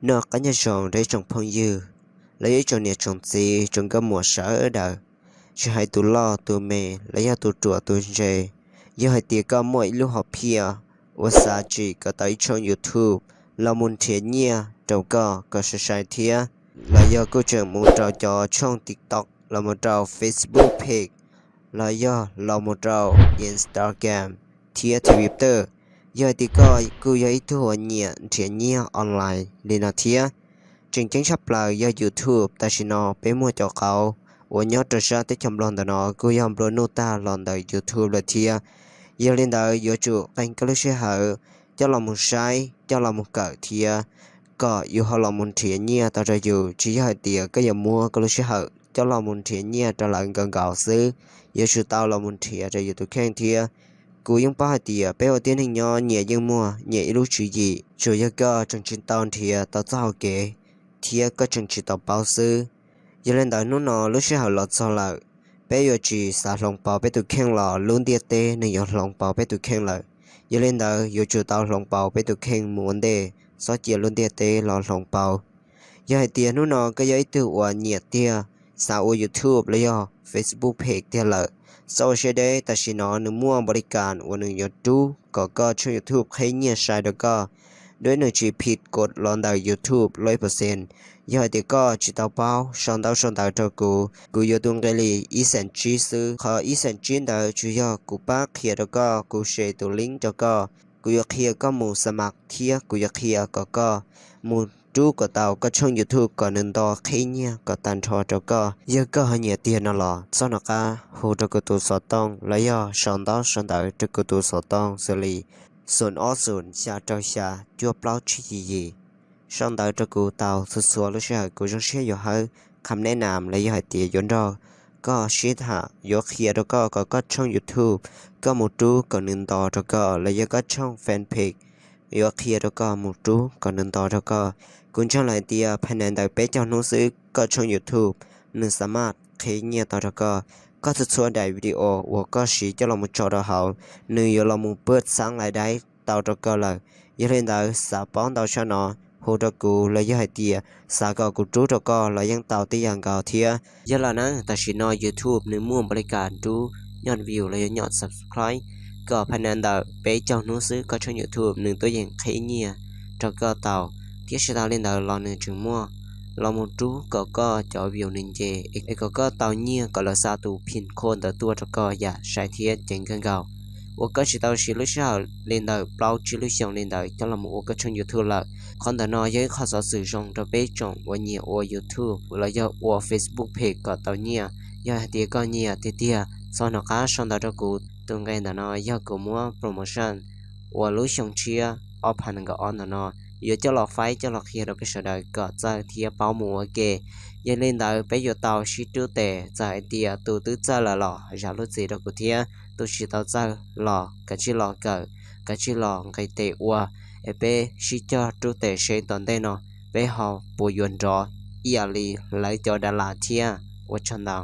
Noj qab nyob zoo rau ib tsoom phooj ywg los yog ib tsoom niam tsoom txiv tsoom nkauj muam sawv daws, tsis hais tus loj tus me los yog tus ruam tus ntse. Yog hais tias koj muaj ib lub hom phiaj uas xav tsim kom tau ib tshooj YouTube los mus nrhiav nyiaj rau koj kom sai sai thiab, los yog kuj tseem mus rau cov tshooj TikTok los mus rau Facebook page los yog los mus rau Instagram thiab Twitter. Yog hais tias koj kuj yog ib tug uas nyiam nrhiav nyiaj online li no thiab, tseem ceeb tshaj plaws yog YouTube tam sim no peb muaj cov qauv uas nyob rau sab teb chaws Nplog ntawm no kuj yog nplua nuj tag los ntawm YouTube lawm thiab. Yog li ntawd yuav tsum qee koj lub sij hawm coj los mus saib, coj los mus kawm thiab kom yus ho los mus nrhiav nyiaj tau rau yus. Tsis yog hais tias koj yuav muab koj lub sij hawm coj los mus nrhiav nyiaj rau lawv nkaus nkaus xwb, yuav tsum tau los mus nrhiav rau yus tus kheej thiab. Kuv yeej paub hais tias peb ua tib neeg nyob nyias yeej muaj nyias ib lub tswv yim, tsuas yog koj tseem tsis tau nrhiav tau txoj hau kev thiab koj tseem tsis tau paub xwb. Yog li ntawd hnub no lub sij hawm los txog lawm, peb yuav tsis xav hloov pauv peb tus kheej los lub ntiaj teb nws yuav hloov pauv peb tus kheej lawm. Yog li ntawd yuav tsum tau hloov pauv peb tus kheej mus ua ntej, txhob cia lub ntiaj teb los hloov pauv. Yog hais tias hnub no koj yog ib tug uas nyiam tiag xav ua YouTube los yog Facebook page tiag lawm, txhob ua siab deb, tam sim no nws muaj npaum li cas uas nws yuav rub kom koj tshooj YouTube qhib nyiaj sai rau koj. Dua nws tsis phim kod los ntawm YouTube loj ib percent. Yog hais tias koj tsis tau paub, sau ntaub sau ntawv rau kuv, kuv yuav tus nqi li ib xees tsib xwb. Qhov ib xees tsib ntawd tsuas yog kuv pab qhia rau koj, kuv share tus link rau koj, kuv yuav qhia koj mus xav mam thiab kuv yuav qhia kom koj mus rub kom tau koj tshooj YouTube kom nws nto qhib nyiaj kom tag nrho rau koj. Yog koj ho nyiam tiag no los txhob hnov qab hu rau kuv tus xov tooj los yog sau ntaub sau ntawv rau kuv tus xov tooj xws li xoom ob xoom xya rau xya cuaj plaub tsib yim yim. Sau ntawv rau kuv tau txhua txhua lub sij hawm, kuv zoo siab yuav hawb kham neb nam los yog hais tias yuav nrog koj sib tham, yuav qhia rau koj kom koj tshooj YouTube koj mus rub kom nws nto rau koj, los yog koj tshooj fanpage yuav qhia rau koj mus rub kom nws nto rau koj. Kuv ntseeg lawm hais tias phaj nees ntawm peb caug hnub xwb koj tshooj YouTube nws xav maj qhib nyiaj tau rau koj. Koj txhua txhua daim video uas koj siv coj los mus tso rau hauv, nws yuav los mus pab xaab lais daib tau rau koj lawm. Yog li ntawd xav paub ntau tshaj no, hu rau kuv los yog hais tias xav kom kuv rub rau koj los yeej tau tib yam nkaus thiab. Yog lawm na, tam sim no YouTube nws muaj npaum li cas rub nyoj view los yog nyoj subscribe kom phaj nees ntawm peb caug hnub xwb koj tshooj YouTube nws tuaj yeem qhib nyiaj rau koj tau, thiab tsis tas li ntawd los nws tseem muaj los mus rub kom koj cov view nws nce es kom koj tau nyiaj kom lawv xa tus pin code ntawd tuaj rau koj yam sai thiab ceev kawg nkaus. Uas koj tsis tau siv lub sij hawm li ntawm plaub tsib lub xyoos li ntawd coj los mus ua koj tshooj YouTube lawm. Qhov ntawm no yog ib qho xov xwm zoo rau peb tsoom uas nyiam ua YouTube los yog ua Facebook page kom tau nyiaj. Yog hais tias koj nyiam tiag tiag, txhob hnov qab sau ntawv rau kuv, tus nqe ntawm no yog kuv muab promotion uas lub xyoo tshiab ob phav nees nkaum ob ntawm no yuav coj los faib coj los qhia rau peb sawv daws kom txawj thiab paub mus ua ke. Yog li ntawd peb yuav tau sib rub tes, txawm hais tias tus twb txawj lawm los zam lub txim rau kuv thiab, tus tsis tau txawj los kav tsij los kawm, kav tsij los nqis tes ua, es peb sib cog rub tes seb tom ntej no peb ho puas yuav nrov ib yam li lawv cov dav las thiab. Ua tsaug ntau.